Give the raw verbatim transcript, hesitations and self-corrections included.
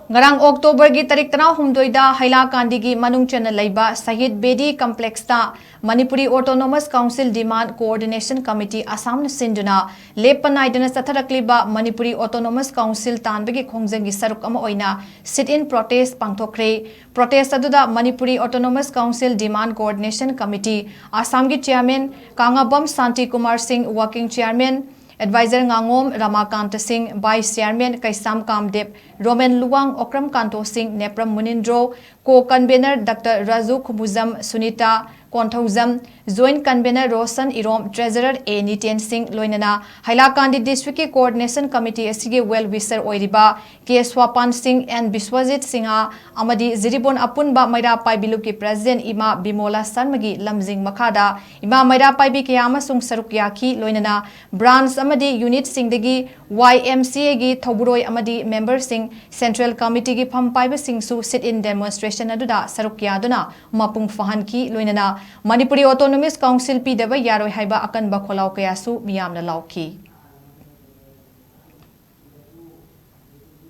ꯉꯔꯥꯡ ꯑꯣꯛꯇꯣꯕꯔꯒꯤ ꯇꯥꯔꯤꯛ ꯇꯔꯥꯍꯨꯝꯗꯣꯏꯗ ꯍꯩꯂꯥꯀꯥꯟꯗꯤꯒꯤ ꯃꯅꯨꯡ ꯆꯟꯅ ꯂꯩꯕ ꯁꯍꯤꯗ ꯕꯦꯗꯤ ꯀꯝꯄ꯭ꯂꯦꯛꯁꯇ Manipuri autonomous council demand coordination committee ꯑꯁꯥꯝꯅ ꯁꯤꯟꯗꯨꯅ ꯂꯦꯞꯄ ꯅꯥꯏꯗꯅ ꯆꯠꯊꯔꯛꯂꯤꯕ ꯃꯅꯤꯄꯨꯔꯤ ꯑꯣꯇꯣꯅꯣꯃꯁ ꯀꯥꯎꯟꯁꯤꯜ ꯇꯥꯟꯕꯒꯤ ꯈꯣꯡꯖꯪꯒꯤ ꯁꯔꯨꯛ ꯑꯃ ꯑꯣꯏꯅ ꯁꯤꯠ ꯏꯟ ꯄ꯭ꯔꯣꯇꯦꯁ ꯄꯥꯡꯊꯣꯛꯈ꯭ꯔꯦ꯫ ꯄ꯭ꯔꯣꯇꯦꯁ ꯑꯗꯨꯗ Manipuri autonomous council demand coordination committee ꯑꯁꯥꯝꯒꯤ chairman Kangabam Shanti Kumar Singh, working chairman advisor ꯉꯥꯉꯣꯝ Ramakanta Singh, vice chairman Keisham Kamdev, Romen Luwang Okram Kanto Singh, Nepram Munindro, co convener doctor Raju Khumujam, Sunita Konthoujam, joint convener Roshan Irom, treasurer A Niten Singh, ꯂꯣꯏꯅꯅ ꯍꯩꯂꯥꯀꯥꯟꯗꯤ ꯗꯤꯁꯇ꯭ꯔꯤꯛꯀꯤ ꯀꯣꯑꯣꯔꯗꯤꯅꯦꯁꯟ ꯀꯃꯤꯇꯤ ꯑꯁꯤꯒꯤ ꯋꯦꯜ ꯋꯤꯁꯔ ꯑꯣꯏꯔꯤꯕ ꯀꯦ ꯁ꯭ꯋꯥꯄꯥꯟ ꯁꯤꯡ, ꯑꯦꯟ ꯕꯤꯁ꯭ꯋꯖꯤꯠ ꯁꯤꯡꯍ ꯑꯃꯗꯤ ꯖꯤꯔꯤꯕꯣꯟ ꯑꯄꯨꯟꯕ ꯃꯩꯔꯥ ꯄꯥꯏꯕꯤ ꯂꯨꯞꯀꯤ ꯄ꯭ꯔꯦꯁꯤꯗꯦꯟꯠ ꯏꯃꯥ ꯕꯤꯃꯣꯂꯥ ꯁꯔꯃꯒꯤ ꯂꯝꯖꯤꯡ ꯃꯈꯥꯗ ꯏꯃꯥ ꯃꯩꯔꯥ ꯄꯥꯏꯕꯤ ꯀꯌꯥ ꯑꯃꯁꯨꯡ ꯁꯔꯨꯛ ꯌꯥꯈꯤ, ꯂꯣꯏꯅꯅ ꯕ꯭ꯔꯥꯟꯆ ꯑꯃꯗꯤ ꯌꯨꯅꯤꯠꯁꯤꯡꯗꯒꯤ ꯋꯥꯏ ꯑꯦꯝ ꯁꯤ ꯑꯦꯒꯤ ꯊꯧꯕꯨꯔꯣꯏ ꯑꯃꯗꯤ ꯃꯦꯝꯕꯔꯁꯤꯡ, ꯁꯦꯟꯇ꯭ꯔꯦꯜ ꯀꯃꯤꯇꯤꯒꯤ ꯐꯝ ꯄꯥꯏꯕꯁꯤꯡꯁꯨ ꯁꯤꯠ ꯏꯟ ꯗꯦꯃꯣꯟꯁꯇ꯭ꯔꯦꯁꯟ ꯑꯗꯨꯗ ꯁꯔꯨꯛ ꯌꯥꯗꯨꯅ ꯃꯄꯨꯡ ꯐꯥꯍꯟꯈꯤ, ꯂꯣꯏꯅꯅ ꯃꯅꯤꯄꯨꯔꯤ ꯑꯣꯇꯣꯅꯣꯃꯤꯁ ꯀꯥꯎꯟꯁꯤꯜ ꯄꯤꯗꯕ ꯌꯥꯔꯣꯏ ꯍꯥꯏꯕ ꯑꯀꯟꯕ ꯈꯣꯜꯂꯥꯎ ꯀꯌꯥꯁꯨ ꯃꯤꯌꯥꯝꯅ ꯂꯥꯎꯈꯤ꯫